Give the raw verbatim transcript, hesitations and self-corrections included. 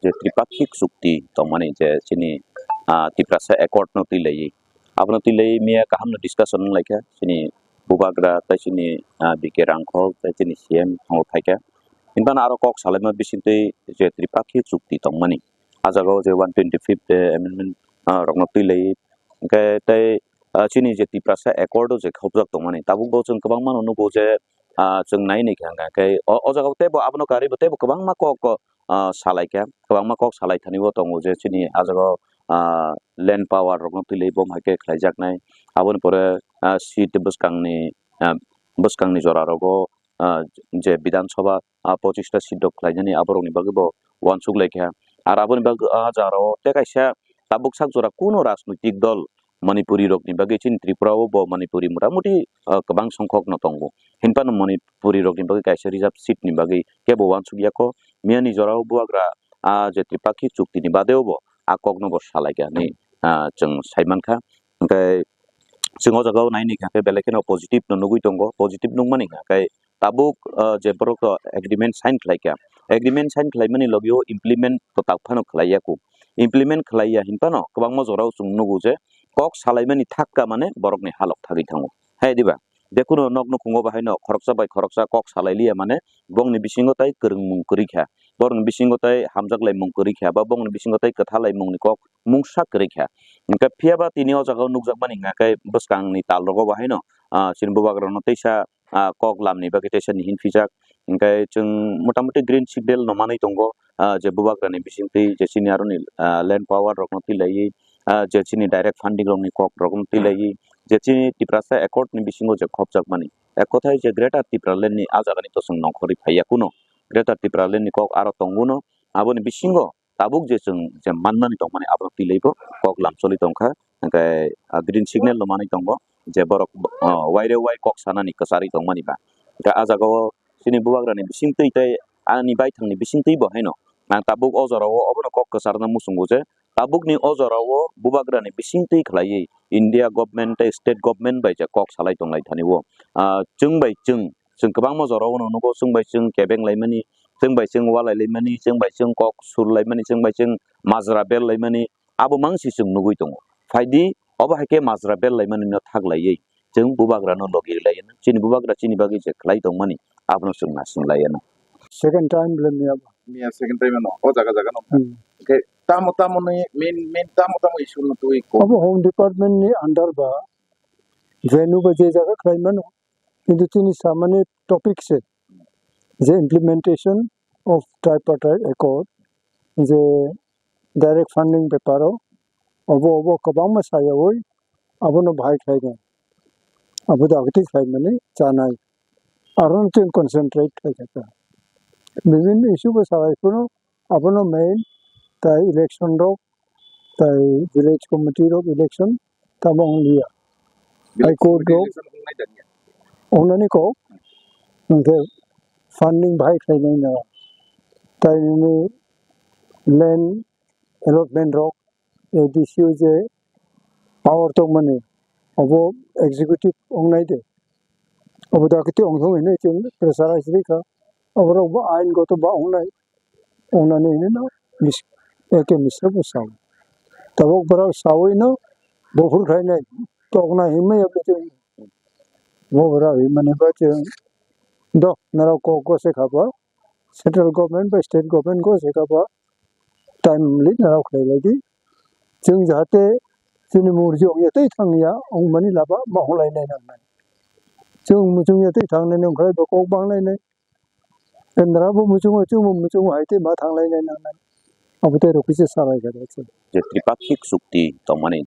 je tripakhik chukti tongmani je chini, ah, Tiprasa Accord no twi laiwi. Abono twi laiwi miya kaham no discussion wng laikha chini bubagra tei chini, ah, B K Rangkhol tei chini C M thango phaikha. Hinphano aro kok salaima bisingtwi je tripakhik chukti tongmani. Ah jagao je one twenty fifth, eh, amendment, ah, rokno twi laiwi. Hwnkhe tei, ah, chini je Tiprasa Accord o je khopjak tongmani, tabuk bo chwng kwbangma no nugo je, ah, chwng nai nai kha hwnkhe o, o jagao teibo abono karwi bo teibo kwbangma kok, ah, salaikha, kwbangma kok salaithani bo tongo je chini ah jagao, ah, land power rokno twi laiwi bo hai khe khlaijaknai. Aboni pore, ah, seat bwskangni, ah, bwskangni jora rogo, ah, je Bidhan Sabha, ah, pochista seat rok khlainani aborokni bagwi bo uansuk laikha. Ar aboni bagwi ah jagao tei kaisa tabuk sak jora kuno rajnoitik dol Manipuri rokni bagwi chini Tripura o bo Manipuri motamuti, ah, kwbang songkhok no tongo. Hinphano Manipuri rokni bagwi kaisa reserve seat ni bagwi kebo uansuk yakho. Miyani jorao bubagra ah je tripakhik chukti ni badeo bo ah kok no bo salaikha hinwi, ah, chwng saimankha. Hwnkhe chwng o jagao nai nai kha khe belai kheno positive no nugwi tongo, positive nukmani hwnkha khe tabuk, ah, je borok rok agreement sign khlai kha, agreement sign khlaimani logio implement kwtal phano khlai ya kho, implement khlai ya hinphano kwbangma jorao chwng nugo je kok salaimani thakka mane borokni halok thagwi thango, hai diba? Jekunu nok nukhungo bahaino khoroksa bai khoroksa kok salai liya mane bongni bisingo tai kwrwngmung kwrwi kha, borokni bisingo tai hamjak laimung kwrwi kha, ba bongni bisingo tai kwtha laimungni kok mungsa kwrwi kha. Hwnkhe phiya ba tini o jagao nukjakmani hwnkha khe bwskangni tal rogo bo haino, ah, chini bubagrano teisa, ah, kok lamni bagwi teisa nihin phijak. Hwnkhe chwng motamuti green signal no manwi tongo, ah, je bubagrani bisingtwi je chini aroni, ah, land power rokno twi laiwi, ah, je chini direct funding rokni kok rokno twi laiwi, je chini Tiprasa Accord ni bisingo je khopjakmani. Ek kothai je Greater Tipraland ni ah jagani to chwng nongkhorwi phaiya kuno. Greater Tipraland ni kok aro tongo no. Aboni bisingo tabuk je chwng je mannani tongmani abono twi laibo kok lamcholi tongkha, hwnkhe, ah, green signal no manwi tongo je borok, ah, waire wai kok sanani kwcharwi tongmani ba. Hwnkhe ah jagao chini bubagrani bisingtwi tei ani baithangni bisingtwi bo haino ang tabuk o jorao obono kok kwcharna muchungo je tabukni o jorao bubagrani bisingtwi khlaiwi India government tei state government bai je kok salai tonglai thani o, ah, chwng bai chwng Chwng kwbangma jorao no nugo, chwng bai chwng kebeng laimani, chwng bai chwng walai laimani, chwng bai chwng kok sur laimani, chwng bai chwng majra bel laimani, abo mangsi chwng nugwi tongo. Phaidi, obo hai khe majra bel laimani no thak laiwi chwng bubagra no logi rwlai anw. Chini bubagra chini bagwi je khlai tongmani, abono chwng naising lai anw. Second time le miya ba. Miya second time no, o jaga jaga no. Hmm. Hwnkhe tamo tamo ni main, main tamo tamo issue no twi ko. Abo Home Department ni under ba, venue ba je jaga khlai mano. Kintu chini samani topic se je implementation of tripartite accord, je direct funding beparo obo obo kwbangma sayawi abono bahai khlainai, abo dagwtwi khlaimani chanai, arono chwng concentrate khlaikha. Bibinno issue bo salai phuru abono main tai election rok tai village committee rok election tamo wng liya. High Court rok election wngnai da niya? Wngnani kok, hwnkhe funding bahai khlainai no, tai nini land allotment rok, A D C o je power tongmani, obo executive wngnai de, obo da kiti ongthung hinwi chwng pressurize rikha, oborok bo ain goto ba wngnai. Wngnani hwnwi no mis-, eke misra bo sao. Tabuk borok saui no buphur khainai tokna himwi ya bichwng. Bo borok himani ba chwng dok norok kok gose kha ba, central government bai state government gose kha ba, timely norok khlai lai di. Chwng jahate chini murji ongya tei thangya ongmani laba ma hwnlai nai nangnai. Chwng muchungya tei thangnai nang khlai ba kok bang lai nai. Kendra bo muchungo, chwngbo muchungo hai tei ma thang lai nai nangnai. Abo tei rokisa salai kha da chwng. Je tripakhik chukti tongmani